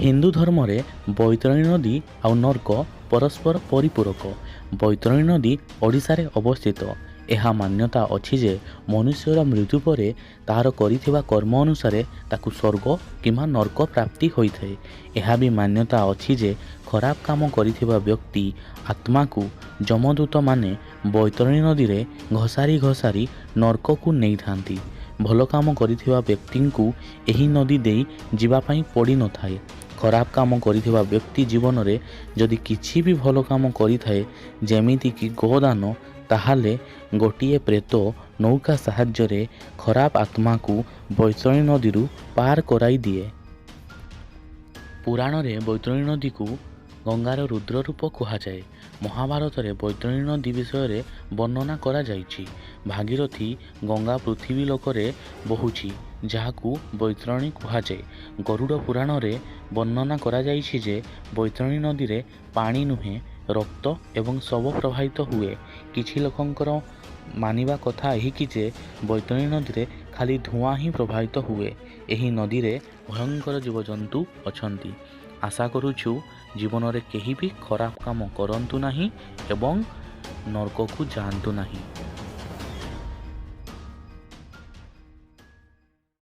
ହିନ୍ଦୁ ଧର୍ମରେ ବୈତରଣୀ ନଦୀ ଆଉ ନର୍କ ପରସ୍ପର ପରିପୂରକ। ବୈତରଣୀ ନଦୀ ଓଡ଼ିଶାରେ ଅବସ୍ଥିତ। ଏହା ମାନ୍ୟତା ଅଛି ଯେ ମନୁଷ୍ୟର ମୃତ୍ୟୁ ପରେ ତାହାର କରିଥିବା କର୍ମ ଅନୁସାରେ ତାକୁ ସ୍ୱର୍ଗ କିମ୍ବା ନର୍କ ପ୍ରାପ୍ତି ହୋଇଥାଏ। ଏହା ବି ମାନ୍ୟତା ଅଛି ଯେ ଖରାପ କାମ କରିଥିବା ବ୍ୟକ୍ତି ଆତ୍ମାକୁ ଯମଦୂତମାନେ ବୈତରଣୀ ନଦୀରେ ଘୋଷାରି ଘୋଷାରି ନର୍କକୁ ନେଇଥାନ୍ତି। ଭଲ କାମ କରିଥିବା ବ୍ୟକ୍ତିଙ୍କୁ ଏହି ନଦୀ ଦେଇ ଯିବା ପାଇଁ ପଡ଼ିନଥାଏ। ଖରାପ କାମ କରିଥିବା ବ୍ୟକ୍ତି ଜୀବନରେ ଯଦି କିଛି ବି ଭଲ କାମ କରିଥାଏ, ଯେମିତିକି ଗୋଦାନ, ତାହେଲେ ଗୋଟିଏ ପ୍ରେତ ନୌକା ସାହାଯ୍ୟରେ ଖରାପ ଆତ୍ମାକୁ ବୈତରଣୀ ନଦୀରୁ ପାର କରାଇ ଦିଏ। ପୁରାଣରେ ବୈତରଣୀ ନଦୀକୁ ଗଙ୍ଗାର ରୁଦ୍ର ରୂପ କୁହାଯାଏ। ମହାଭାରତରେ ବୈତରଣୀ ନଦୀ ବିଷୟରେ ବର୍ଣ୍ଣନା କରାଯାଇଛି। ଭାଗୀରଥୀ ଗଙ୍ଗା ପୃଥିବୀ ଲୋକରେ ବହୁଛି, ଯାହାକୁ ବୈତରଣୀ କୁହାଯାଏ। ଗରୁଡ଼ ପୁରାଣରେ ବର୍ଣ୍ଣନା କରାଯାଇଛି ଯେ ବୈତରଣୀ ନଦୀରେ ପାଣି ନୁହେଁ, ରକ୍ତ ଏବଂ ଶବ ପ୍ରବାହିତ ହୁଏ। କିଛି ଲୋକଙ୍କର ମାନିବା କଥା ଏହିକି ଯେ ବୈତରଣୀ ନଦୀରେ ଖାଲି ଧୂଆଁ ହିଁ ପ୍ରବାହିତ ହୁଏ। ଏହି ନଦୀରେ ଭୟଙ୍କର ଜୀବଜନ୍ତୁ ଅଛନ୍ତି। ଆଶା କରୁଛୁ ଜୀବନରେ କେହି ବି ଖରାପ କାମ କରନ୍ତୁ ନାହିଁ ଏବଂ ନର୍କକୁ ଯାଆନ୍ତୁ ନାହିଁ।